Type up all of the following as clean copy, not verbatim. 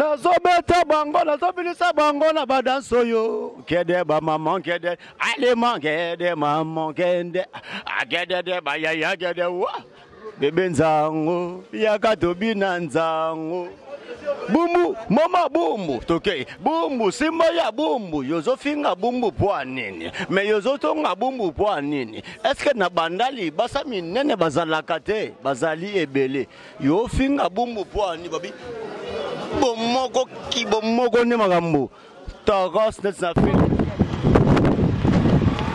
Nazobeta bango, nazobinisa bango na badanse oyo. Kede bamama kede, alema kede mama kende, akede de bayaya kede wa. Bebe nzango, yaka tobina nzango. Bumbu, mama bumbu, toke. Bumbu, simba ya bumbu, yozofinga bumbu po nini? Me yozotonga bumbu po nini? Est-ce que na bandali basa minene bazalaka te, bazali ebele. Yo finga bumbu po nini babi? Bomoko ki bomoko nde makambo. Toros neti na film.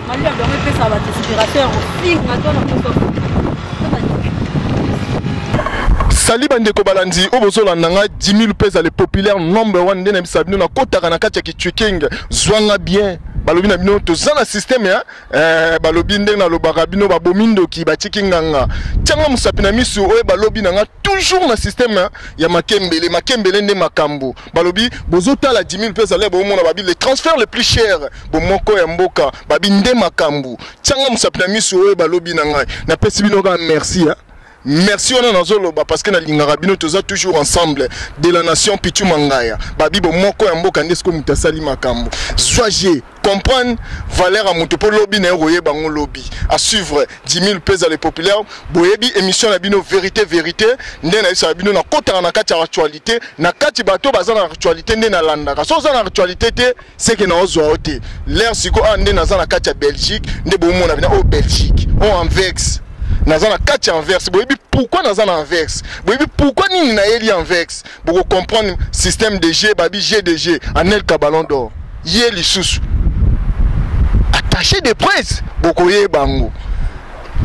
Malia bango epesa bato inspiration ya kofinga to na poso. Sali bandeko balandi oyo bozolanda nga 10 000 pesa le populaire number one nde nayebisa bino nakotaka na kati ya kichuking zwanga bien balobi na bino toza na systeme ya eh, balobi ndenge nalobaka bino babomi ndoki batiki nganga tianga mosapi na misu oyo balobi na nga toujours na systeme ya makembele makembele nde makambo balobi bozotala 10 000 mpe salaire bomona babi le transfert le plus cher bomoko ya mboka babi nde makambo tianga mosapi na misu oyo balobi na ngai napesi bino kaka merci hein? Merci wana nazoloba parce que nalingaka bino toza toujours ensemble de la nation Pichu Mangaya babi bomoko ya mboka nde sikoyo moto asali makambo zwa je comprendre valeur ya moto mpo lobi na ye koyeba yango lobi à suivre 10 000 pesa le populaire boyebi émission na bino vérité vérité nde nayebisaka bino nakotaka na kati ya actualité na kati bato baza na actualité nde nalandaka so oza na actualité te seke naozwa yo te l'air sikoyo awa nde naza na kati ya belgique nde bomona bina oyo belgique oyo anvex naza na kati ya anvers boyebi pourquoi naza na anvers boyebi pourquoi nini nayeli anvers bokocomprendre système de g babi gdg anelka ballon d'or ye lisusu attaché de presse bokoyeba yango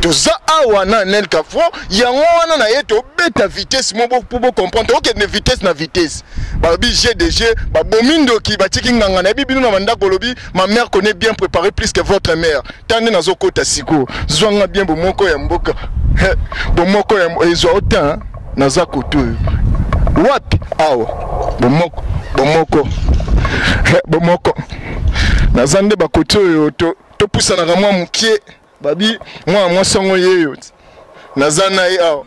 toza awa na anelka front yango wana na ye tobeta vitesse mo po bocomprendre tokokende vitesse na vitesse balobi gdg babomi ndoki batiki nganga nayebi bino na bandako olobi ma mère connaît bien préparé plus que votre mère ta nde nazokota sikoyo zwanga bien bomoko ya mboka bomoko ya ezwa otan naza kote oyo wapi awa bomoko bomoko bomoko naza nde bakote oyo topusanaka mwa mokie babi mwana mwasi yango yeyo naza na ye awa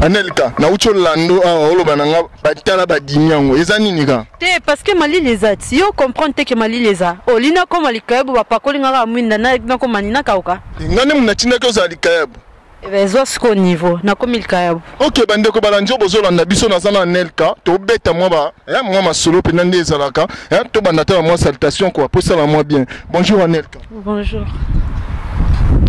anelka nauti olando awa oloba na nga batala badimi yango eza nini ka te parce que malili eza ti yo comprendre te ke malili eza olingi nakoma likayabo bapakoli nga kaka mwinda nakoma nini nakauka nga nde natindaki ozala likayabo Ezwa sikoyo niveau nakomi likayabo. Ok bandeko balandi oyo bozolanda biso naza na Nelka tobeta mwa ba eh, mwa masolo mpenza nde ezalaka eh, tobanda ata na mwa salutation quoi mpo esala mwa bien. Bonjour Anelka. Bonjour.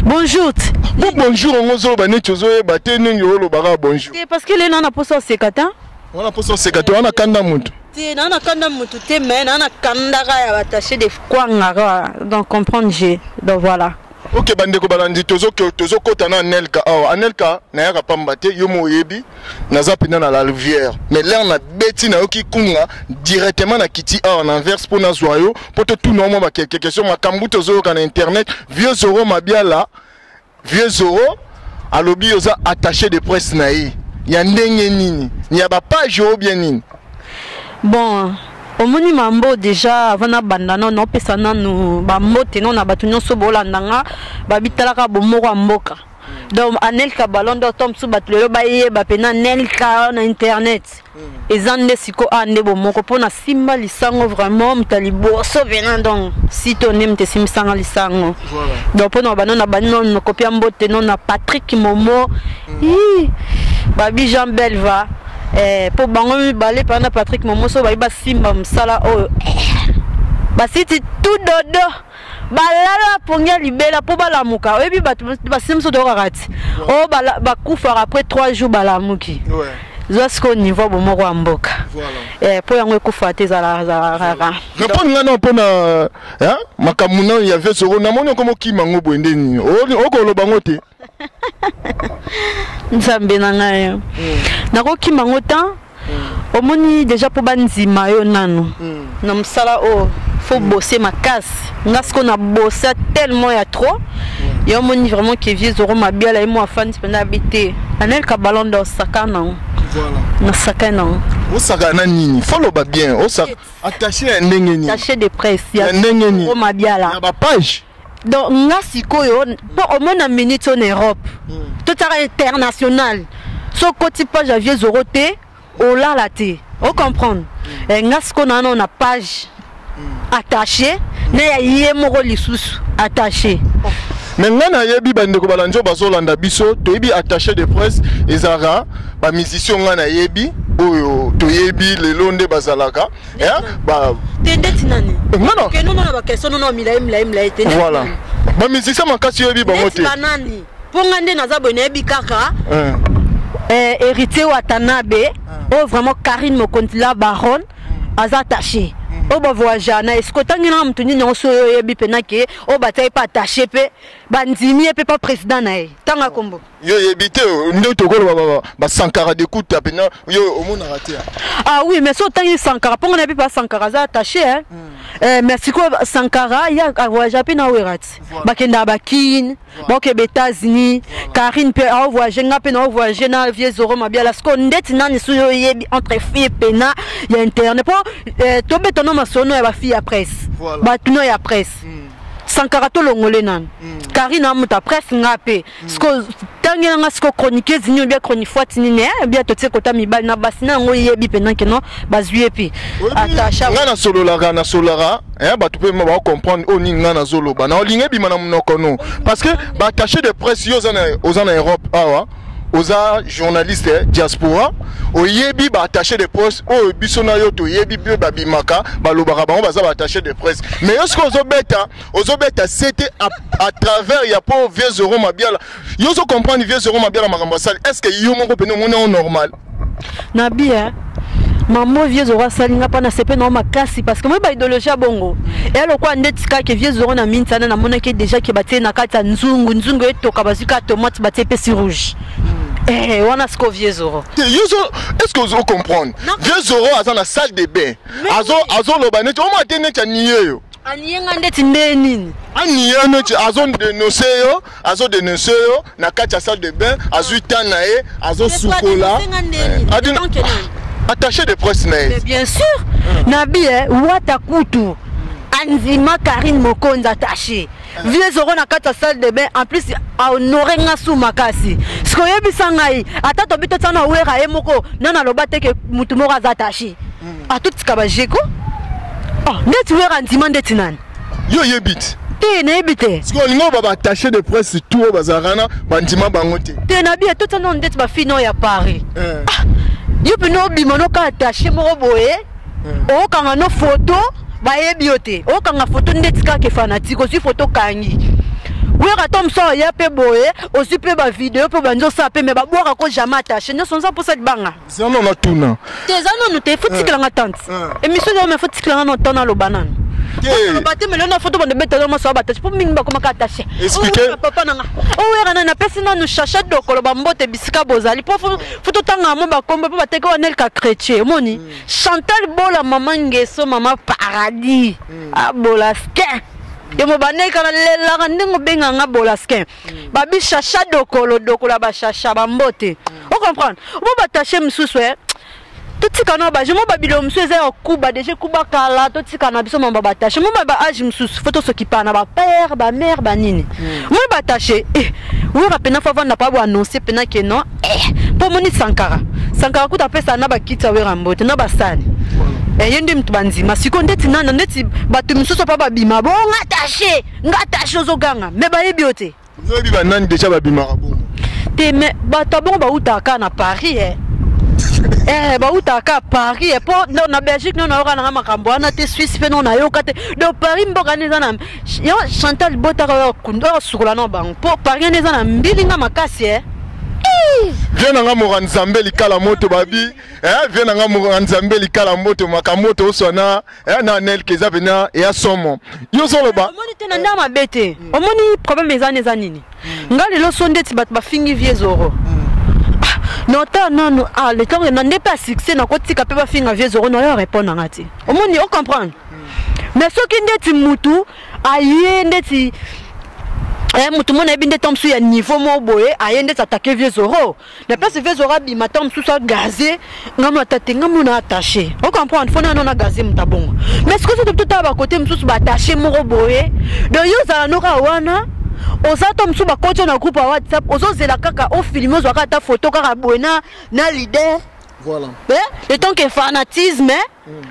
Bonjour. Bo bonjour yango ozoloba neti ozoyeba te ndenge olobaka bonjour. Te parce que lelo na posa oseka ta. Wana posa oseka te wana kanda moto. Te na na kanda moto te mais na na kandaka ya batache de kwanga kaka donc comprendre j'ai donc voilà. Ok bandeko balandi tozokota tozo na Anelka awa. Anelka nayaka pamba te yo mo oyebi naza mpenza na la rivière mais l'air na beti nayoki kunga directement na kiti awa na Anvers mpo nazwa yo mpo totuna mwa ba quelques questions makambo tozoyoka na internet. Vieux Zoro Mabiala, Vieux Zoro alobi oza attaché de presse na ye ya ndenge nini ya ba page oyo bien nini? Bon, omoni mambo déjà avant nabanda nano naopesa nanu bambote nano na bato nyonso bolanda nga babitalaka bomoko ya mboka donc Anelka Ballon d'Or to mosusu bato lelo bayeba mpena Anelka na internet eza nde siko a nde bomoko mpo na simba lisango vraiment moto ya liboso mpena donc sito nde moto esimbisanga lisango donc mpo na bano na bani nano nakopia mbote no na Patrick Momo babi Jean Belva mpo bango mibale mpena na Patrick Momo so babi basimba mosala oyo basiti tout dodo balala pongi ya libela mpo balamuka oyebi bato basimbi so toyokaka ti oyo bakufaka après 3 jours balamuki zwa sikoyo niveau bomoko ya mboka mpo yango ekufa te ezalaka kaka répondre nga nao mpo na makambo nao ya vieux Zoro namoni okoma okima yango boye nde nini okoloba yango te nzambe na ngai nakokima yango tan omoni déjà mpo bandima yo nanu na mosala oyo faut bosser makasi nga sikoyo na bossa tellement ya trop yo omoni vraiment ke vieux Zoro Mabiala ye mo afandi mpenza abi te Anelka Ballon d'Or saka nango na saka nango osaka na nini foloba bien osaka attaché ya ndenge nini attaché de presse ya ndenge nini Zoro Mabiala ya bapage donc nga sikoyo mpo omona minute oyo na Europe totaka international so okoti page ya vieux Zoro te. Olala te, ocomprendre? Nga sikoyo na wana na page attaché na ya ye moko lisusu attaché. Mais ngai nayebi, bandeko balandi oyo bazolanda biso, toyebi attaché de presse ezalaka bamusicien. Ngai nayebi oyo toyebi lelo nde bazalaka. Te, ndeti nani? Nga na baquestion nono milai milai milai te. Voilà, bamusicien makasi, oyebi bango te. Banani? Mpo nga nde naza boye, nayebi kaka Héritier Watanabe oyo vraiment Karine Mokonzi la baronne aza attaché, oyo bavoyage na esiko. Otangi nanga motu nini yango oyo oyebi mpena ke oyo batia ye mpe attaché mpe bandimi ye mpe pa président na ye? Ntanga kombo. Yo oyebi te nde tokoloba basankara dekuta mpena yo omonaka te. Ah oui, mais so otangi Sankara, mpongo nayebi mpe Sankara aza attaché, hein? Mais sikoyo Sankara ye avoyage mpe na Wera ti bakendaka bakine, bakokeba États-Unis. Karine mpe aovoyage, nga mpe naovoyage na vieux Zoro Mabiala. Sikoyo ndeti nani so oyo oyebi entre fille pena ya internet, mpo tobeta no masono ya bafille ya presse, bato no ya presse? Sankara tolongole nanu, Karine amuta presse, nga mpe sikoyo ntangi nanga sikoyo chroniqueuse nini obia chronifoite nini bia totie kota mibali na basi na yango yebi mpena keno bazwi ye mpe attaché. Ngai nasololaka bato mpe bacomprendre oyo nini ngai nazoloba na olingi ebima na monoko no, parce que baattaché de presse, yo oza na Europe awa, oza journaliste diaspora, oyebi baattaché de presse oyo biso na yo toyebi mpe babimaka, balobaka bango baza baattaché de presse. Mais yo soki ozobeta sete à travers ya po vieux Zoro Mabiala, yo ozocomprendre vieux Zoro Mabiala makambo asali, est ce que yo moko pene omoni yango normal? Nabi mamo vieux Zoro asali nga mpa na sepe nao makasi, parce que moi baidéologie ya bongo eya lokola ndeti kaka vieux Zoro na minti wana namonaki déjà ke batie na kati ya nzungu, nzungu etoka, bazwi kaka tomate, batie epesi rouge. Wana siko vieux Zoro. Te, yo zo est ce que ozo comprendre? Vieux Zoro aza na salle de bain, azoloba neti omona te, neti anie yo. Anie nga ndeti nde nini? Anie neti azodénonce yo, azodénonce yo na kati ya salle de bain, azwi temps na ye, azosukola attaché de presse na ye. Mais bien sûr, nabi wata kutu andima Karine Mokonzi attaché vieux Zoro na kati ya salle de bain. En plus ahonore nga su makasi. Siko oyebisa ngai, ata tobi totia na Wera ye moko nano aloba te ke mutu moko aza attaché, atotika bajeko. Oh, ndeti Wera ndima ndeti nani? Yo oyebi te? Te, nayebi te. Sikoyo olingi oyo baattaché de presse tout oyo bazalaka wana bandima bango te? Te, nabi totia nano ndeti bafille no ya Paris. Ah, yo mpena obima noka attaché moko boye, okanga no photo, bayebi yo te, okanga photo ndeti kaka fanatique, ozwi photo kangi Wera to mosu oya mpe boye, ozwi mpe bavideo mpe bandi osala mpe, me babwaka ko jamais attaché nyonso nza mposa libanga. Zano natuna. Te, eza nanu te, faut tikelanga tante émission eza, me faut tikelanga no temps naloba nanu. Aloba te, melelo na foto bando betala maso ya baattaché, mpo mingi bakomaka attaché. Papa nanga owera nani apesi nanu Chacha Dokolo bambote bisika bozali, mpo faut totanga mo bakombo mpo bateki wanelka chrétien. Omoni Chantal Bola, mama Ngeso, mama Paradis, abola skin yo mo baneka nalelaka ndenge obenganga bola skin, babi Chacha Dokolo, Dokolo ya bashasha bambote. Ocomprendre mo baattaché mosusu totika na baje mo babilo mosusu eza ya kuba deja ekuba kala. Totika na biso mamba baattaché mo ba age mosusu, faut tosokipa na bapère, bamère, banini mo baattaché. Wera pena faut avanda pa boannonce pena ke non, mpo moni Sankara, Sankara kuta apesa na bakiti ya Wera mbote na basani, ye nde moto bandima. Sikoyo ndeti nana ndeti bato mosusu mpa babima bo nga attaché, nga attaché, ozoganga me bayebi yo te. Oyebi banani deja babimaka bongo? Te, me bato ya bongo bautaka kaka na Paris, bautaka kaka Paris, mpo na Belgique no nayoka nanga makambo wana te, Suisse mpe no nayoka te. Donc Paris mboka wana eza na yo Chantal botaka oyo osukola na bango, mpo Paris wana eza na mbilinga makasi. Vie nanga moka Nzambe likala moto babi, vie nanga moka Nzambe likala moto, makambo moto oswana na Anelka eza pena eya somo. Yo ozoloba. Omoni te na ndenge mabe te, omoni problème eza wana eza nini? Nga lelo so ndeti bato bafingi vieux Zoro nota nanu, ah, le temps na nde mpe ya succès nakotika mpe bafinga vieux Zoro na yo répondre nanga te. Omoni, ocomprendre? Mais soki ndeti mutu aye ndeti mutu moko nayebi nde ntango mosusu ya niveau moko boye aye ndeti atake vieux Zoro na place, vieux Zoro abima ntango mosusu agaze ngambo ata te, ngambo na attaché, ocomprendre? Faut nano nagaze moto abongo. Mais sikoyo soki totala bakote mosusu baattaché moko boye, donc yo ozala noka wana, oza to mosusu bakoti na groupe ya WhatsApp, ozozela kaka ofilme, ozwaka ata photo kaka boye na leader. Voilà. Eh, etant que fanatisme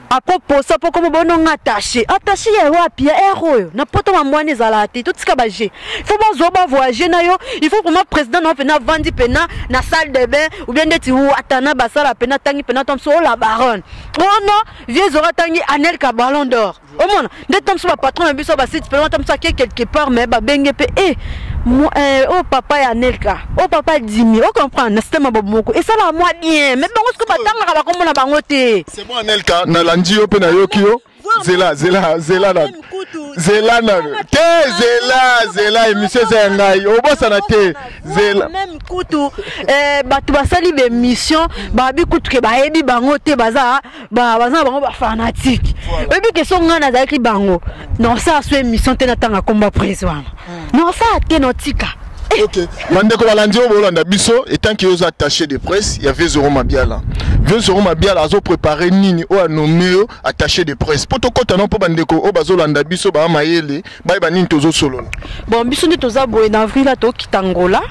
apoposa mpo komo bononga attaché attaché ya wapi ya aire oyo na poto mamwani ezalaka te totika baje il faut bazwa bavoyage na yo. Il faut vraiment président na yo mpena avandi mpena na salle de bain ou bien ndeti watana basala mpena atangi mpena to mosu ola baronne oh non, vieux Zora atangi Anelka Ballon d'Or. Omona nde to mosu bapatron na biso basite mpena to mosu ake quelque part, mais babenge mpe e oh papa ya Anelka, oh papa Dimi, ocomprendre na système ya bomoko esalaka mwa bien, mais bango soki batangaka bakomona bango te. C'est bon, Anelka, nalandi yo mpe nayoki yo. Zela, zela, zela na zela na te, zela, zela, émission eza ya ngai, obosana te, zela. Même kutu bato basali baémission, babi kutu ke bayebi bango te, baza na bango bafanatike. Oyebi ke so ngai nazalaki bango, nasala so émission te, natanga komba prise wana, nasala te, notika. Ok, bandeko balandi oyo bolanda biso, etant que oza attaché de presse ya vieux Zoro Mabiala, vieux Zoro Mabiala azoprépare nini oyo anome yo attaché de presse? Mpo tokɔta no, mpo bandeko oyo bazolanda biso baa mayele, bayeba nini tozosolola. Bon, biso nde toza boye na avril tokita Ngola.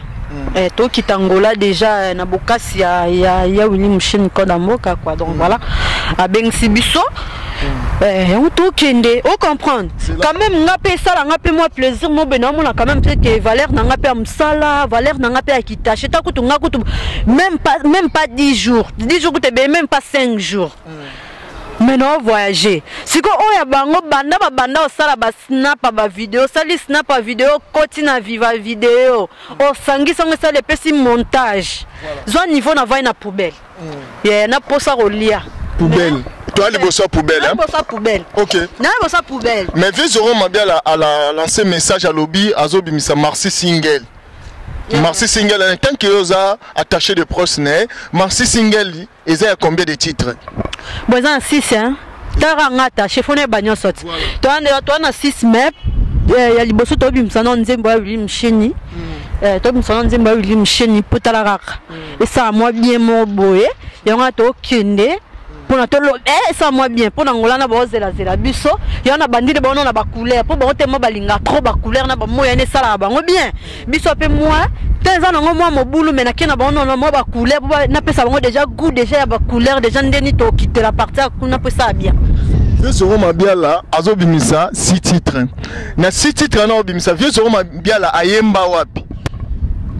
Tokita Ngola déjà na bokasi ya Willi Musheni koda mboka quoi. Donc voilà, abengisi biso yango tokende, ocomprendre quand même. Nga mpe esala nga mpe mwa plaisir mo boye, naomona quand même peut-être valeur na nga mpe ya mosala, valeur na nga mpe ya kitache ta kutu nga kutu même pas 10 jours, 10 jours kutu ebeye, même pas 5 jours, mais na voyager sikoyo oyo ya bango banda babanda osala basnap ya bavideo, osali snap ya video, okoti na viva video, osangisi yango, esali, epesi montage, zwa niveau na vai na poubelle ye naposa kolia. Poubelle, toa liboso ya poubelle, hein? Naposa poubelle. Ok. Na liboso ya poubelle. Mais vieux Zoro Mabiala ala lancé message, alobi azobimisa maxi single. Maxi single, en tant que oza attaché de presse na ye, maxi single eza ya combien de titres? Bon, eza na 6, hein. Tara nga attaché fo nayeba nyonso ti toa na 6, mais ya liboso tobimisa na nzembo ya Willi Msheni. Tobimisa na nzembo ya Willi Msheni mpo tala kaka esala mwa bien moko boye. Yango wana tokende mpona toloba esala mwa bien mpona Ngola na baozelazela biso. Yango na bandile bango na bacouleur, mpo bango te mwa balinga trop bacouleur na bamoya ene esalaka bango bien. Biso mpe mwa te eza nango mwa mobulu, mais nake na bango nono mwa bacouleur mpo napesa bango déjà goût déjà ya bacouleur déjà ndeni tokitela parti ya kuna mpo esala bien. Vieux Zoro Mabiala azobimisa 6 titres. Na 6 titres wana obimisa, vieux Zoro Mabiala ayemba wapi?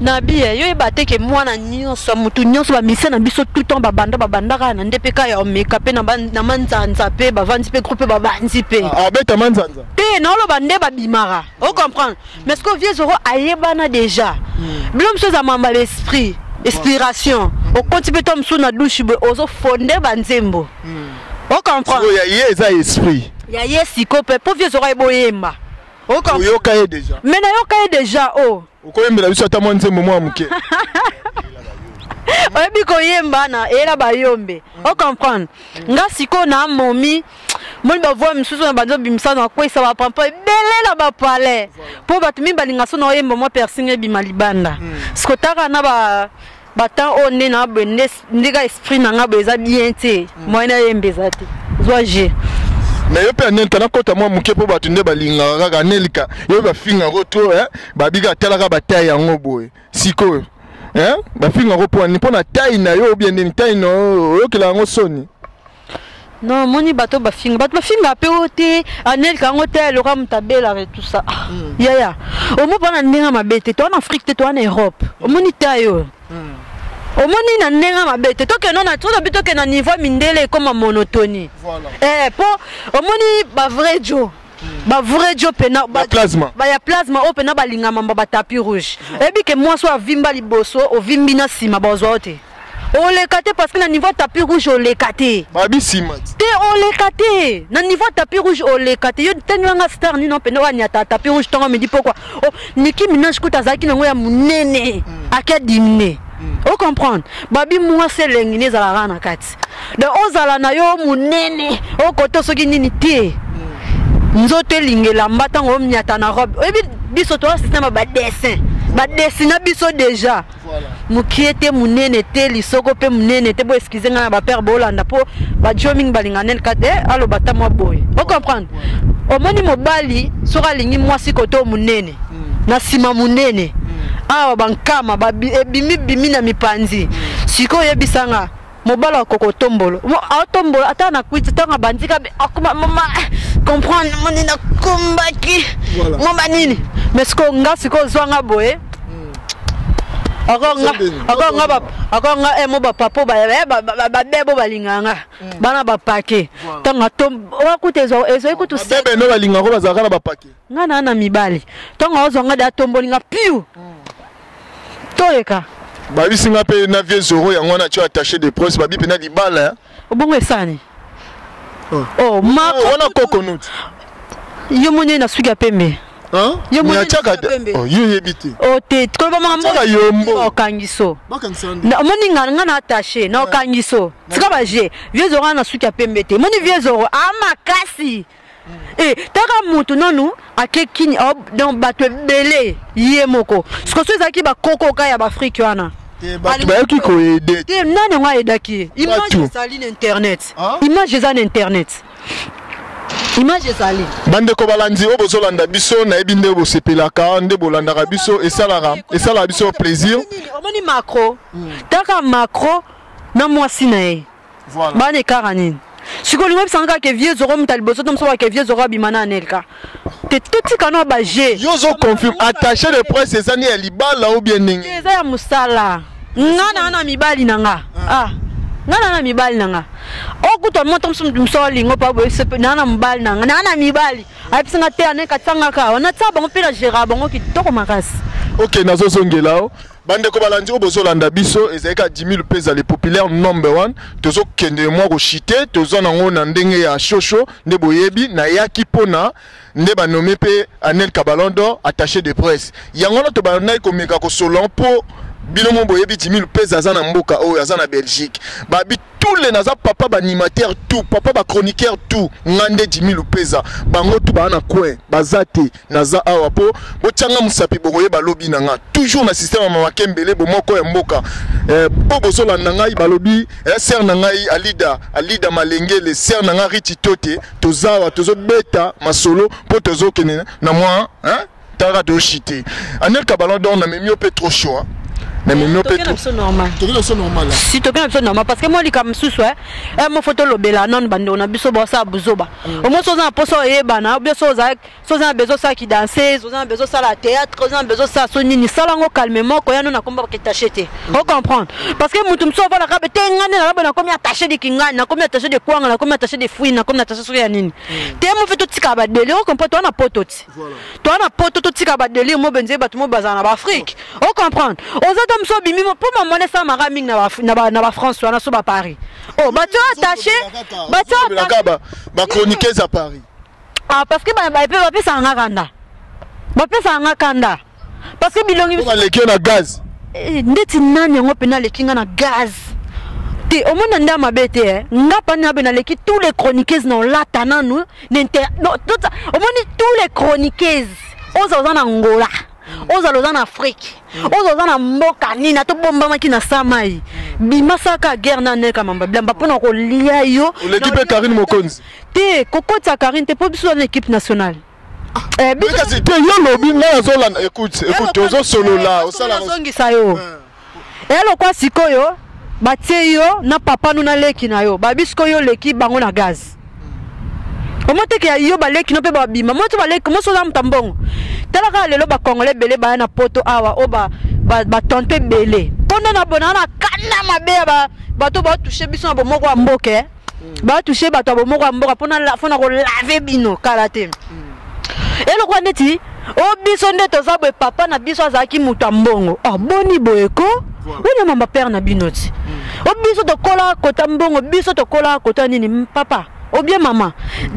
Na biye yo yeba te ke mwana nyonso, motu nyonso, bamise na biso tout temps babanda babanda kaka na nde mpe kaka ya omeka mpe na manzanza mpe bavandi mpe groupe babandi mpe. Abeta manzanza? Te, naoloba nde babimaka, ocomprendre. Mais ce que vieux Zoro ayebana déjà, bilo mosusu eza mamba l'esprit, inspiration, okoti mpe to mosusu na douche boye, ozofonde banzembo, ocomprendre. Oyo ya ye eza esprit? Ya ye siko mpe mpo vieux Zoro ayeba oyemba. Oyoka ye déjà? Mais nayoka ye déjà o. Okoyembela biso ata mwa nzembo mwa moke? Oyebi koyemba na eyela bayombe, ocomprendre. Nga sikoyo na momi moni bavoix misusu na banzo bimisa na kwesa bapampa ebele na bapalais, mpo bato mingi balinga so na oyemba mwa piercing ebima libanda. Siko taka na ba batemps oyo nde na boye ndeka esprit na nga boye eza bien te, moyen nayemba eza te, zwa g. Mais yo mpe Anelka, nakɔta mwa moke mpo bato nde balingaka kaka Anelka. Yo bafingako to babika atalaka bataille yango boye sikoyo, bafingako mpo nini? Mpo na taille na yo obie ndeni taille na yo oyokela yango soni? Non, moni bato bafinga, bato bafinga mpe oyo te Anelka yango te eloka moto abelaka et tout ça. Yaya omo mpo na ndenge mabe te, toa na Afrique te, toa na Europe. Omoni taille oyo omoni na ndenge mabe te, tokende na tozobi tokende na niveau ya mindele, ekoma monotonie. Mpo omoni bavrai jo, bavrai jo pena plasma. Ya plasma oyo mpena balingama mba batapis rouge. Oyebi ke mwasi oyo avimba liboso, ovimbi na nsima, bazwa yo te, oleka te, parce que na niveau tapis rouge oleka te. Babi nsima. Te, oleka te na niveau tapis rouge, oleka te. Yo ntangelanga star nini mpena oyo aniata tapis rouge ntongo midi? Pokwa Niki Minage kuta azalaki nango ya monene, ake dimine, ocomprendre. Babi mwasi elengi ne ezalaka na kati, donc ozala na yo monene okoto soki nini te, nzoto elingi elamba ntango omiata na robe. Oyebi biso toza système ya badessin, badessina biso déjà mokie te, monene te, lisoko mpe monene te. Bo excuse ngai na bapere boolanda, mpo bajo mingi balinga nene kate aloba ta mwa boye, ocomprendre. Omoni mobali soki alingi mwasi kote oyo monene na nsima monene awa, bankama ebimi bimi na mipanzi. Sikoyo oyebisanga. Mobali akoki kotombola, aotombola ata na kwiti ntango abandi ka akoma mama comprendre moni nakumbaki mwa banini. Mais sikoyo nga, sikoyo ozwanga boye, ako nga mo bapapo babebo balingaka nga, bana bapake ntango wakuta ezwaki kutu. Bebe no balingako bazalaka na bapake. Nga na mibali, ntango azwa nga de atomboli nga piu, toleka. Babisi nga mpe na vieux Zoro yango wana tio attaché de presse, babi mpe na libala. Obongo esani. Oh, wana koko yo moni na suki ya pembe. Yo moni atiaka, yo yebi te. O te, koloba makambo. Atiaka yombo. Okangiso omoni nga na attaché na okangiso, tika baje. Vieux Zoro na suki ya pembe te. Moni vieux Zoro amakasi e taka mutu nanu ake kini, donc bato ebele ye moko. Sikoyo so ezalaki bakokoka ya baAfrike wana. Bato bayaki koaider. Te, nani yango aaidaki ye? Image ezali na internet, image eza na internet, image ezali. Bandeko balandi oyo bozolanda biso, nayebi nde bosepelaka nde bolandaka biso, esalaka biso plaisir. Omoni Macro, taka Macro na mwasi na ye bana ekara nini? Sikoyo olingo bisanga kaka ke vieux Zoro moto ya liboso to moso kaka ke vieux Zoro abima na Anelka te. Totika no baje. Yo ozoconfirme attaché de presse eza nde ya libala ou bien ndenge? Eza ya mosala. Nga na mibali na nga, ah, nga na mibali na nga okuta moto mosusu mosu alingo mpa boye na mobali na nga na mibali ayebisi nga te Anelka tiangaka awa, natia bango mpe na géra bango kitoko makasi. Ok, nazozongela o bandeko balandi oyo bozolanda biso, ezali kaka 10 000 mpe ezali populaire number one. Tozokende mwa koshite, toza nango na ndenge ya shosho nde boyebi. Nayaki mpona nde banome mpe Anelka Ballon d'Or attaché de presse. Yango wana tobandaki komeka kosolola mpo bino mo boyebi 10 000 mpe aza na mboka oyo, aza na Belgique. Babi tous les naza papa baanimateur, tout papa bachroniqueur, tout nga nde Jimi Lupeza. Bango tout baa na coin baza te, naza awa mpo botianga mosapi, bokoyeba lobi na nga toujours na système ya mama Kembele bomoko ya mboka mpo bozolanda ngai. Balobi sœur na ngai Alida, Alida Malengele, sœur na ngai Riti Tote, toza awa tozobeta masolo mpo tozokende na mwa taka toshite. Anelka Ballon d'Or, namemi yo mpe trop chaud, namemi yo mpe. Biso normal. Tokende biso normal. Si tokende biso normal, parce que mo likambo mosusu mo fo tolobela nanu bandeko na biso baosala buzoba. Omo so oza na mposa oyebana, obie so oza na besoin osalaki danseuse, oza na besoin osala théâtre, oza na besoin osala so nini, sala yango calmement. Koya no nakomba attaché te, ocomprendre? Parce que moto mosusu ovandaka be te, nga nde nalabe nakomi attaché de kingani, nakomi attaché de kwanga, nakomi attaché de fruit, nakomi attaché soki ya nini te. Mo fe totikaka badélire, ocomprendre? Toa na poto ti, toa na poto, totika badélire mo benze bato mo bazala na baAfrike, ocomprendre? Oza ta mosu obimi mpo mamona esalamaka mingi na baFrance wana, so baParis o bato attaché, bato. Bachroniqueuse à Paris. Ah, parce que bapesaka nga kanda, bapesaka nga kanda parce que bilongi. Baleki yo na gaz. Ndeti nani yango mpena aleki nga na gaz te? Omona nde ya mabe te. Nga pani abe naleki tous les chroniqueuses na olata nanu. Omoni tous les chroniqueuses, oza oza na Ngola, ozala oza na Afrique, oza oza na mboka nini, ata obombamaki na sa mai, bimasaka guerre na Anelka Mamba Bilamba mpona kolia yo. Oleki mpe Karine Mokonzi. Te, kokotisa Karine te mpo biso na équipe nationale. Kasi te, yo lobi, ngai azolanda. Écoute, écoute, tozosolola. Osalazongisa yo elokwa sikoyo batie yo na papa nu na leki na yo, babi sikoyo oleki bango na gaz. Omoteke ya yo baleki no mpe babima moto baleki moso oza moto mbongo. Tala kaka lelo bacongolais ebele baya na poto awa oyo batonto ebele mpo na bona na kanda mabe ya bato batouche biso na bomoko ya mboka, batouche bato ya bomoko ya mboka mpona kolaver bino kala te. Eloko wana neti o biso nde toza boye, papa na biso azalaki moto ya mbongo. Oh, boni boye ko wana mamba père na bino ti o biso tokola kota mbongo, biso tokola kota nini, papa obie mama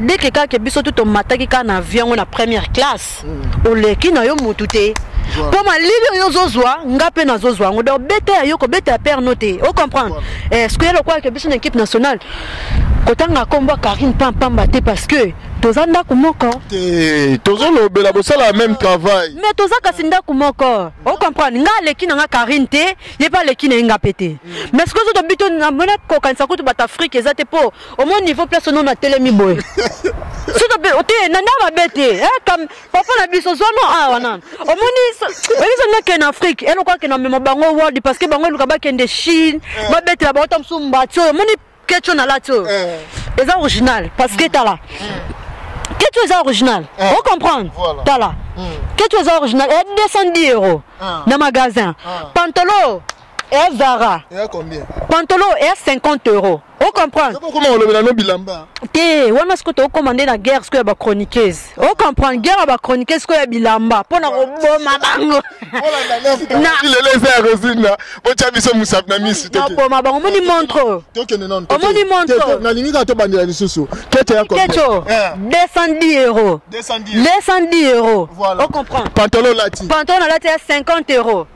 deke kaka biso tu tomataki kaka na avion ngo na première classe. Oleki na yo motu te mpo malili oyo ozozwa, nga mpe nazozwa yango. Donc beta ya yo kobeta ya père no te, ocomprendre? Est ce que eloko ke biso na équipe nationale kotanga nkombo ya Karine pampamba te, parce que toza ndako moko. Te, tozolobela bosala même travail. Mais toza kasi ndako moko, ocomprendre? Nga aleki na nga Karine te, ye mpe aleki na ye nga mpe te. Mais sikoyo so tobi to namona kokanisa kutu bato Afrike eza te mpo omoi niveau place ono natelemi boye so tobe. Te, na nda mabe te. Papa na biso zwa no awa nano. Omoni oyebi so nakende na Afrique, eloko akende amema bango world, parce que bango eluka bakende Chine, babetela bango ta mosusu mbati oyo. Omoni ketch oyo nalati oyo, eza original, parce que tala, ketch oyo eza original, ocomprendre? Tala, ketch oyo eza original, eya 210 € na magasin. Pantalon eya Zara. Eya combien? Pantalon eya 50 €, ocomprendre? Okoma kolobela no bilamba. Te, wana sikoyo tokokoma nde na guerre sikoyo ya bachroniqueuse, ocomprendre? Guerre ya bachroniqueuse sikoyo ya bilamba mpona koboma bango. Lelo eza ya Rosine, botya biso mosapi na misu. Naboma bango. Omoni montre oyo? Tokende nano. Omoni montre oyo? Nalingi kaka tobandela lisusu. Kete ya combien? Kecho 210 €. 210. 210 €. Voilà. Ocomprendre? Pantalon olati? Pantalon nalati ya 50 €.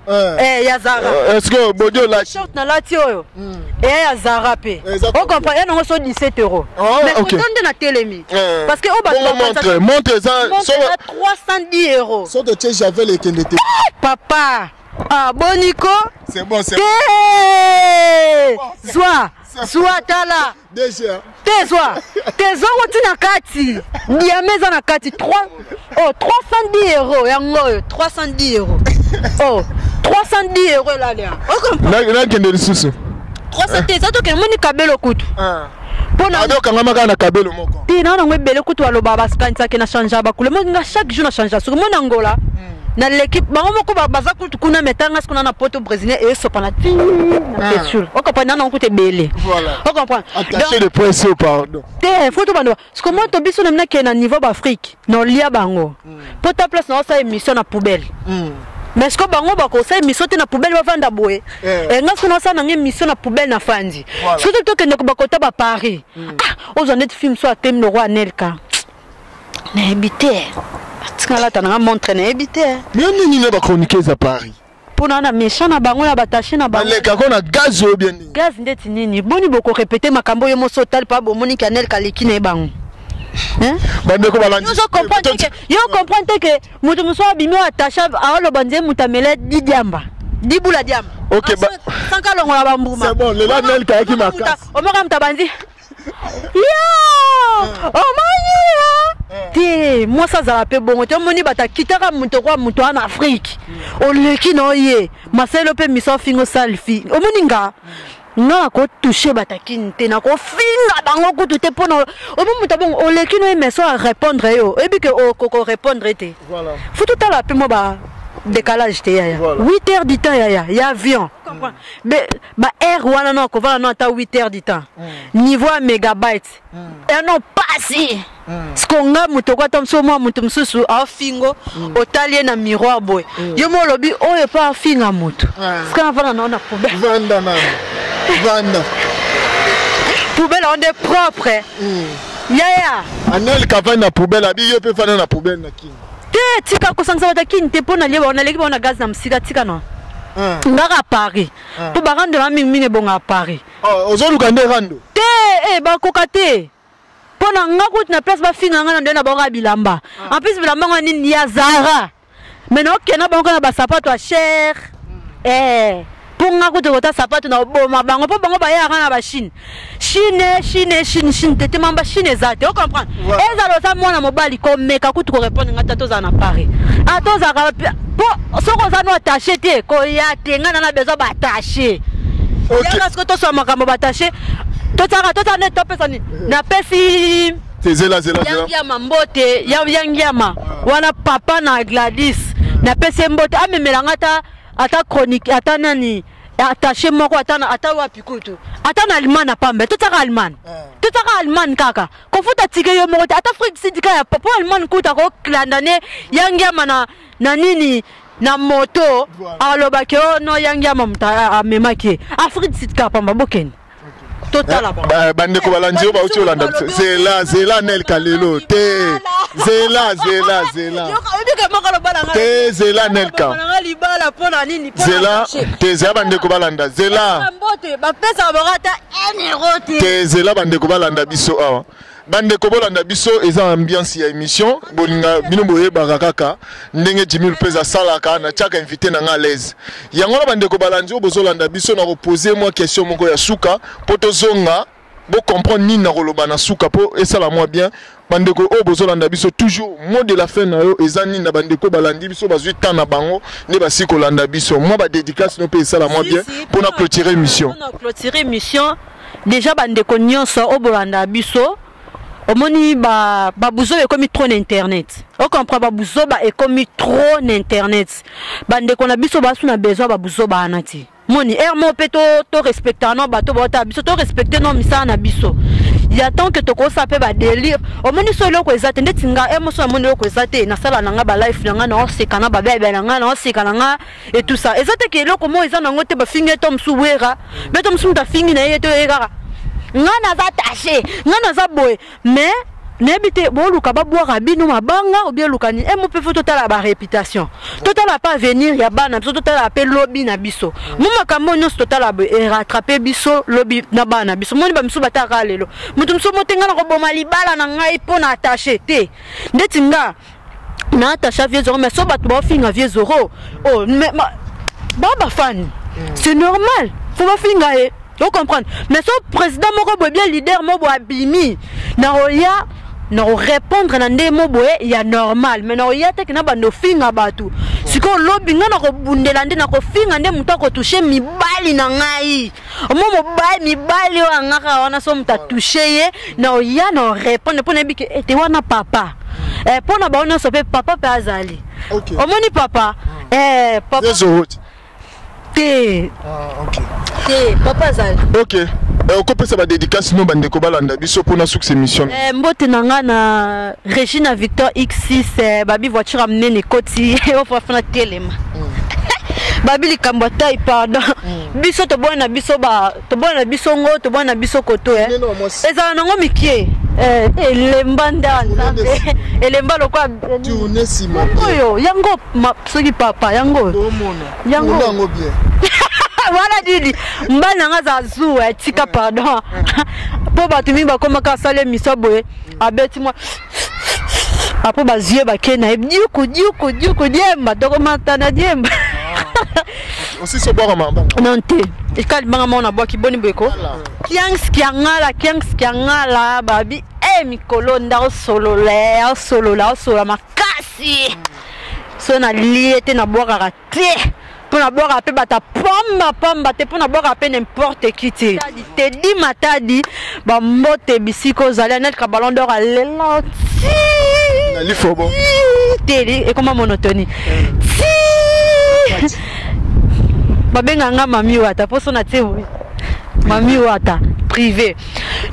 Ya Zara. Est ce que body olati? Short nalati oyo eya ya Zara mpe, ocomprendre? Ya nango so 17 €. Mais koto nde natelemi, parce que oyo bato montre, montre eza? Montre 310 €. So totie javel, ekende te. Papa, ah, boniko. C'est bon, c'est te zwa, zwa, tala. DG. Te, zwa te, zwa ngo ntina kati, diamant eza na kati. 3, oh, 310 €, yango oyo 310 €. Oh, 310 € elali. Nakende lisusu. 300 te, eza tokende. Moni kabelo kutu mpona okangama kaka na kabelo moko. Te, na nango ebele kutu. Baloba bakanisaki na change bakule. Mo nga chaque jour na change. Soki mona Ngola na leki bango moko baza kutu kuna, me tanga sikuna na poto brésilien esopana ti na pesule, ocomprendre? Na nango kutu ebele, ocomprendre? Attaché de presse, pardon. Te, faut tobanda siko moto. Biso na minakende na niveau baAfrique, na olia bango mpo ta place na osala émission na poubelle, mais siko bango bakosala émission te na poubelle, bavanda boye. Nga siko naosala nanga émission na poubelle na fandi. Soki tokende bakota baParis, ah, ozwa ndeti film so atemi le roi Anelka, nayebi te, atika alata nanga montre, nayebi te. Mais nini na bachroniqueuse ya Paris? Mpona na méchant na bango ya batache na bango. Balekako na gaz oyo bien nini? Gaz ndeti nini? Boni bokorépéter makambo oyo moso otali mpa bomoniki Anelka aleki na ye bango. Bandeko balandi. Yo comprendre te ke moto mosusu abimi oyo attaché, aoloba nzee moto amele didiamba, dibula diamba. Ok. Sanka alongola bambuma. C'est bon, lelo Anelka ayaki makasi. Omoka moto abandi yo, omoni yo te, mwasi azala mpe bongo te. Omoni bato akitaka moto kwa moto wana Afrique, oleki na oye maselo mpe miso afinga osali fi. Omoni nga nakotouche bato akini te, nakofinga bango kutu te, mpona omo moto abongo oleki no ye, mais so arépondre yo, oyebi ke okokorépondre te. Faut totala mpe mwa ba décalage te, yaya. 8 heures du temps, yaya, ya avion ba aire wana no akovanda no ata 8 heures du temps, niveau ya mégabyte eno pasi. Siko nga moto ko ata mosusu mwa moto mosusu aofingo, otali ye na miroir boye, yo mo olobi oyo mpe afinga moto. Sika navanda nao na poubelle. Vanda nano, vanda. Poubelle yango nde propre, yaya. Anel kavandi na poubelle, abi yo mpe fanda na poubelle na Kini. Te, tika kosangisa bato ya Kini te, mpo nalie bango, naleki bango na gaz na mosika. Tika no ngaka Paris, mpo barando na mingimingi ebonga Paris. Ozoluka nde rando? Te, bakoka te, mpo na nga kutu na place bafinga nga na nde na bango ya bilamba. En plus bilamba ngo nini ya Zara, mais naokenda bango na basapato ya cher, mpo nga kutu kota sapato na oboma bango, mpo bango bayaka na baChine, Chine, Chine, Chine, Chine te te mamba Chine eza te, ocomprendre? Ezala oza mwana mobali, komeka kutu korépondre nga te. Tozala na Paris, ata ozalaka mpo soki oza no attaché te, koya te. Ngai na besoin baattaché yaka sikoyo, tosala makambo baattaché, totiaka totala nde topesa nini. Napesi Zela, zela, zela. Yangiama mbote, Yangiama wana, papa na Gladys, napesi ye mbote. Amemelanga ata chronique, ata nani attaché moko, ata ata wapi kutu, ata na Allemagne na pambe. Totiaka Allemagne, totiaka Allemagne kaka kofuta tike yo moko te, ata Afrique Sud kaka po Allemagne kutu akoklanda ne Yangiama na nini na moto, alobaki o no Yangiama moto amemaki ye Afrique du Sud kaka pamba. Bokende totala. Bandeko balandi oyo bauti olanda biso, zela, zela, Nelka lelo te, zela, zela, zela te, zela Nelka. Libala mpona nini? Zela te, zela, bandeko balanda, zela. Bapesaka bango ata 1 euro te. Te, zela, bandeko balanda biso awa, bandeko bolanda biso, eza ambiance ya émission. Bolinga bino boyebaka kaka ndenge Jimmy Lopez asalaka, natiaka invité na nga à l'aise. Yango wana, bandeko balandi oyo bozolanda biso, na kopose mwa question moko ya suka mpo tozonga. Bocomprendre nini na koloba na suka mpo esala mwa bien. Bandeko oyo bozolanda biso, toujours mot de la fin na yo eza nini na bandeko balandi biso, bazwi temps na bango nde basi kolanda biso? Mwa badédicace no mpe esala mwa bien mpona clôturer émission. Mpona clôturer émission, déjà bandeko nyonso oyo bolanda biso, omoni babuzoba ekomi trop na internet. Ocomprend, babuzoba ekomi trop na internet. Bandeko na biso basu na besoin babuzoba wana te. Moni ere moko mpe torespectaka no bato baotala biso, torespecte no misala na biso ya tant que tokosala mpe badélire. Omoni, so eloko eza te, ndeti nga e moso namoni eloko eza te, nasala na nga balife na nga, naoseka na babebe na nga, naoseka na nga et tout ça. Eza te ke eloko moko eza nango te. Bafingi ye to mosu wera mpe to mosu, moto afingi na ye to ye kaka nga naza tache, nga naza boye, mais nayebi te boluka babwaka bino mabanga obi eluka nini. Emo mpe fo totala baréputation, totala mpe avenir ya bana biso, totala mpe lobi na biso. Mo makambo nyonso totala boye erattrape biso lobi na bana na biso. Moni bamisu batalaka lelo, moto mosusu mote ngai na koboma libala na ngai mpo na attache te. Ndeti nga na attache vieux Zoro, mais so bato baofinga vieux Zoro, oh, mais ba bafani, c'est normal, fo bafinga ye, ocomprendre. Mais so président moko boye, bien leader moko boye abimi, na oya na korépondre na ndenge mo boye ya normal, mais na oya teke na bando ofinga bato. Sikoyo lobi ngai na kobundela nde na kofinga nde moto akotouche mibali na ngai, omo mobali, mibali oyo angaka wana, so moto atouche ye, na oya na orépondre mpo nayebi ke ete wana papa, mpo na bango nyonso mpe papa mpe azali. Omoni papa, papa te. Ah, okay. Te, papa azali. Ok, okopesa badédicace no bandeko balanda biso mpona succès émission. Mbote na nga na Régina Victor X6, babi voiture ya monene ekoti ofafana telema. Babi likambo atai, pardon. Biso tobwana na biso, tobwana na biso ngo, tobwana na biso koto, ezala nango mikie, elemba nde Nzambe, elemba lokwa oyo yango soki papa yango yango wana nini, mbali na nga aza zuwa, tika pardon, mpo bato mingi bakomaka asala émission boye, abeti mwa apo bazwi ye, bake na ye diuku diuku diuku diemba, tokomata na diemba. Osisi obwaka mabanga? Non te, eka libanga moko nabwaki boni boyeko kiangs kiangala kiangs kiangala. Babi e mikolo nda osolola, osolola, osolola makasi. So nalie te, nabwakaka te, mpo nabwaka mpe bato pamba pamba te, mpo nabwaka mpe n'importe qui te. Tedi Matadi, bambote bisika ozali. Anelka Ballon d'Or alela na lifobo. Te, ekoma monotonie ti babenga nga Mami Wata, mpo so na tie Mami Wata privé.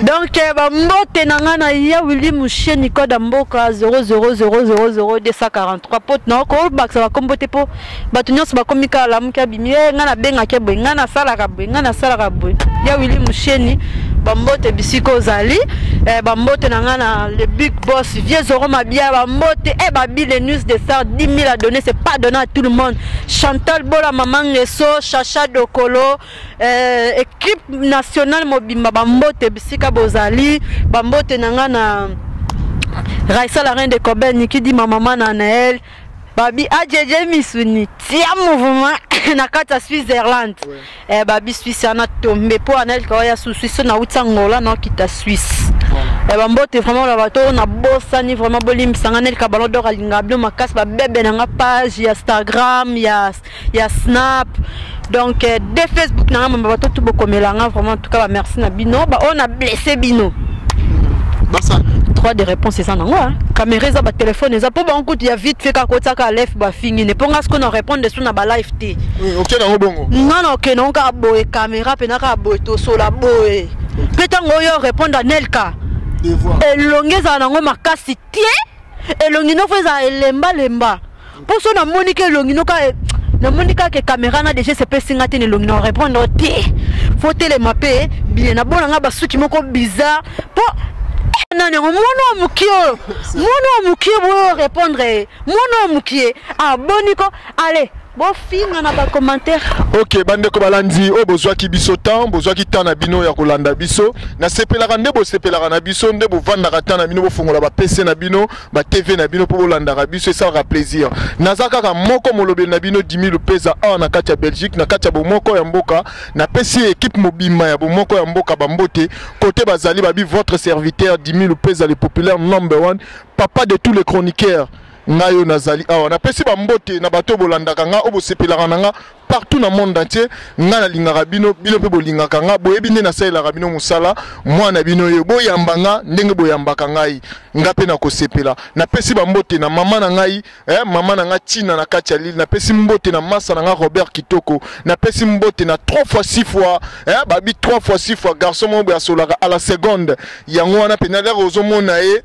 Donc bambote na nga na ya Willi Musheni, code ya mboka 000000243 po na kobakisa bakombo te, mpo bato nyonso bakomi kaka lamuki abimi e ngai nabengaki boye, ngai nasalaka boye, ngai nasalaka boye. Ya Willi Musheni, bambote bisika ozali. Bambote na ngai na le big boss vieux Zoro Mabia, bambote e babi les news de star 10 000 à donner, c'est pas donné à tout le monde. Chantal Bola, Mama Ngeso, Chacha Dokolo, équipe nationale mobimba, bambote bisika bozali. Bambote na ngai na Raissa la reine de Kobe, Niki di ma mama na Naël, babi ajeje misuni tia mouvement na kati ya Switzerland. Babi Suisse wana tombe mpo anelka oya su Suisse, nauti Angola, naokita Suisse. Bambote vraiment na bato oyo nabosani, vraiment bolimbisanga. Nelka Ballon d'Or alingaka bino makasi, babebe na nga page ya Instagram, ya Snap, donc de Facebook na nga mamba, bato tu bokomela nga vraiment. En tout cas bamerci na bino baoyo na blessé bino. Droit de réponse eza nango, caméra eza, batelefone eza, mpo bango kutu ya vite fait kaka otiaka lef bafingi ne, mpo nga sikoyo na répondre su na balive te. Oke nango bongo. Nga na okende nango kaka boye, caméra mpena kaka boye, tosola boye mpe ntango oyo répondre anelka, elongi ezala nango makasi te, elongi nofo ezala elembalemba, mpo so namoni ke elongi noka, namoni kaka caméra na déjà sepesi nga te na elongi na répondre te, fo telema mpe bien, nabona nga basuki moko bizarre, mpo nani yango, mwana wa mokie oyo, mwana wa mokie boye répondre ye, mwana wa mokie aboni ko ale. Bofinga na ba commentaire. Ok, bandeko balandi oyo bozwaki biso temps, bozwaki temps na bino ya kolanda biso. Nasepelaka nde bosepelaka na biso, nde bovandaka temps na bino, bofongola ba PC na bino, ba TV na bino mpo bolandaka biso, esalaka plaisir. Naza kaka moko molobeli na bino Dimi Lupeza awa na kati ya Belgique, na kati ya bomoko ya mboka. Napesi équipe mobimba ya bomoko ya mboka bambote kote bazali babi votre serviteur Dimi Lupeza le populaire number one, papa de tous les chroniqueurs. Ngai oyo nazali awa napesi bambote na bato oyo bolandaka nga, oyo bosepelaka na nga partout na monde entier. Nga nalingaka bino, bino mpe bolingaka nga, boyebi nde nasalelaka bino mosala. Mwana bino ye boyamba nga ndenge boyambaka ngai, nga mpe nakosepela. Napesi bambote na mama na ngai, mama na nga Tina na kati ya Lille. Napesi mbote na masa na nga Robert Kitoko. Napesi mbote na 3 fois 6 fois, babi 3 fois 6 fois garçon moko boye asolaka à la seconde. Yango wana mpenza lere ozomona ye,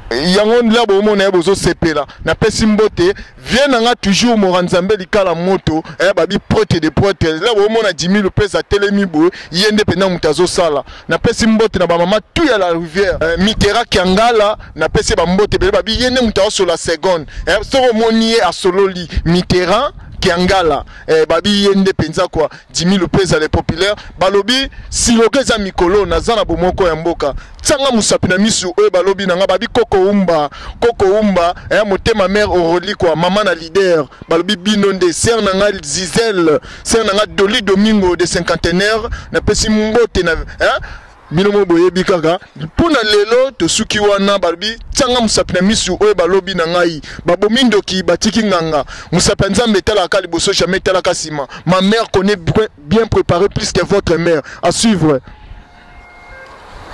yango nde bomona ye bozosepela. Napesi mbote vie na nga toujours mora Nzambe likala moto, babi prêtre de prêtre. La bomona Jimmy Lopez atelemi boye, ye nde mpenza moto azosala. Napesi mbote na bamama tout ya la rivière, Mitera Kiangala, napesi ba mbote ebele, babi ye nde moto azosola seconde. Soki omoni ye asololi Mitera Kiangala, babi ye nde mpenza kwa Jimmy Lopez le populaire. Balobi siloka eza mikolo naza na bomoko ya mboka, tianga mosapi na misu oyo balobi na nga, babi koko umba, koko umba, motema mère Aurélie kwa mama na leader. Balobi bino nde sœur na nga Zizel, sœur na nga Dolly Domingo de cinquantenaire. Napesi mbote na, bino mo boyebi kaka mpona lelo tosuki wana. Balobi tianga mosapi na misu oyo balobi na ngai, babomi ndoki batiki nganga, mosapi ya Nzambe etalaka liboso, jamais etalaka nsima. Ma mère connaît bien préparé plus que votre mère. À suivre.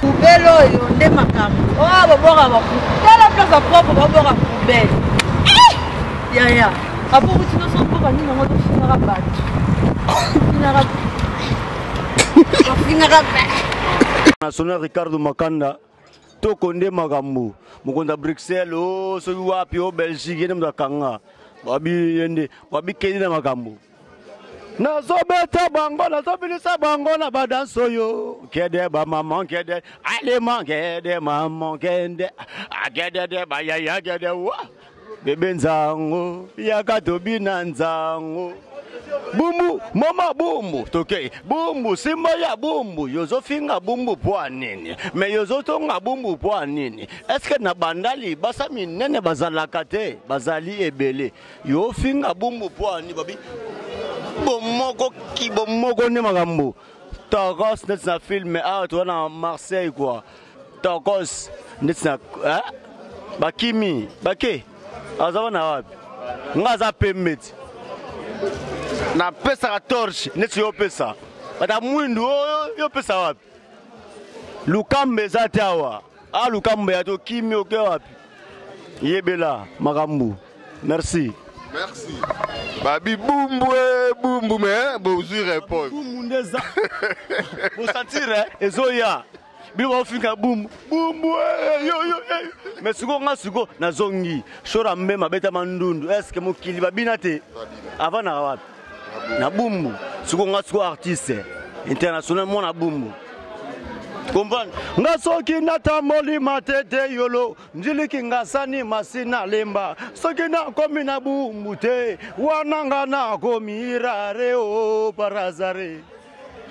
Poubelle oyo nde makambo. Oh, babwaka ba poubelle. Tala place ya propre, babwaka poubelle. Eh! Yaya. Apo kuti nyonso mboka nini yango tofingaka bato. Fingaka. Bafingaka bato. National Ricardo Makanda tokonde makambo mokonzi ya Bruxelles, o soki wapi, o Belgique, ye nde moto akanga babi ye nde babi kende na makambo. Nazobeta bango, nazobilisa bango na badanse oyo. Kede ba mama kede, alema kede mama kende, akede de bayaya kede wa. Bebe nzango, yaka tobina nzango. Bumbu, mama bumbu, toke. Bumbu, simba ya bumbu, yozofinga bumbu po nini? Me yozotonga bumbu po nini? Est-ce que na bandali basa minene bazalaka te, bazali ebele. Yofinga bumbu po nini babi? Bomoko ki bomoko ne makambo. Tokos neti na film awa toza na Marseille quoi. Tokos neti na, hein? Bakimi, bake. Aza wana wapi? Nga aza pembe ti. Napesaka torche neti yo pesa. Bata mwindu oyo yo pesa wapi? Lukambe eza te awa. Ah lukambe ya to kimi oke wapi? Yebela makambo. Merci. Merci. Babi bumbu bumbu mais bozui réponse. Bumbu ndeza. Bo sentir ezoya. Bino baofinga bumbu bumbu yo yo. Mais siko nga siko nazongi. Shora mbema beta mandundu. Est-ce que mokili babina te? Avant na wapi? Na bumbu. Siko nga siko artiste international mwana bumbu. Comprendre? Nga soki natamboli matete yolo njiliki ngasani masina lemba soki nakomi na bumbu te wana nga nakomi rare o parazare.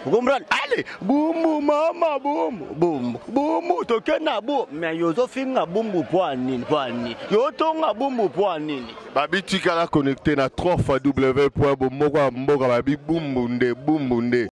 Comprendre? Allez, bumbu mama bumbu bumbu bumbu tokenda bu mais yozofinga bumbu po nini po nini yotonga bumbu po nini. Babi tikala connecté na 3 fois w point bomoko ya mboka babi bumbu nde bumbu nde.